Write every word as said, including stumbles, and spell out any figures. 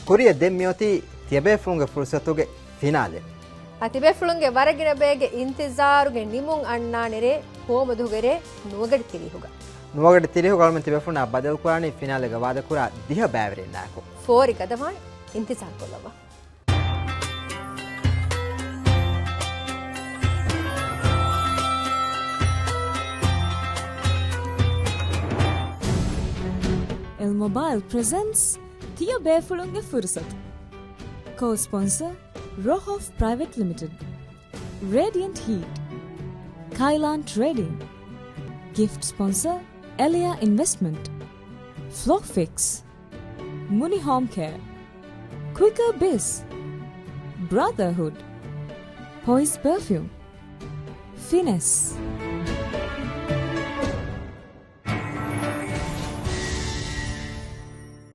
ކުރިއަށް ދެން މިއޮތީ ތިޔަބޭފުޅުންގެ ފުރުސަތުގެ ފިނާލެ. އަ، ތިބޭފުޅުންގެ ވަރަށް ގިނަ ބޭގެ އިންތިޒާރުގެ ނިމުން އަންނާނެރޭ ހޯމަދުހުގެ ރޭ ނުވަގަޑި ތިރީހުގަ. ނުވަގަޑި ތިރީހުގަ އަޅުމެން ތިބޭފުޅުންނާ ބަދަލުކުރާނީ ފިނާލެގަ ވާދަކުރާ ދިހަ ބައިވެރިންނާއެކު. ފޯރި ގަދަވާން އިންތިޒާރުކޮށްލައްވާ. އެލް މޮބައިލް ޕްރެޒެންޓްސް ތިޔަ ބޭފުޅުންގެ ފުރުސަތު. ކޯ ސްޕޮންސަ، ރޯހޯފް ޕްރައިވެޓް ލިމިޓެޑް، ރޭޑިއަންޓް ހީޓް، ކައިލާން ޓްރޭޑިން. ގިފްޓް ސްޕޮންސަ، އެލިޔާ އިންވެސްޓްމަންޓް، ފްލޯ ފިކްސް، މުނި ހޯމް ކެއާ، ކުއިކަރ ބިސް، ބްރަދަރހުޑް، ޕޮއިޒް ޕަރފިއުމް، ފިނެސް.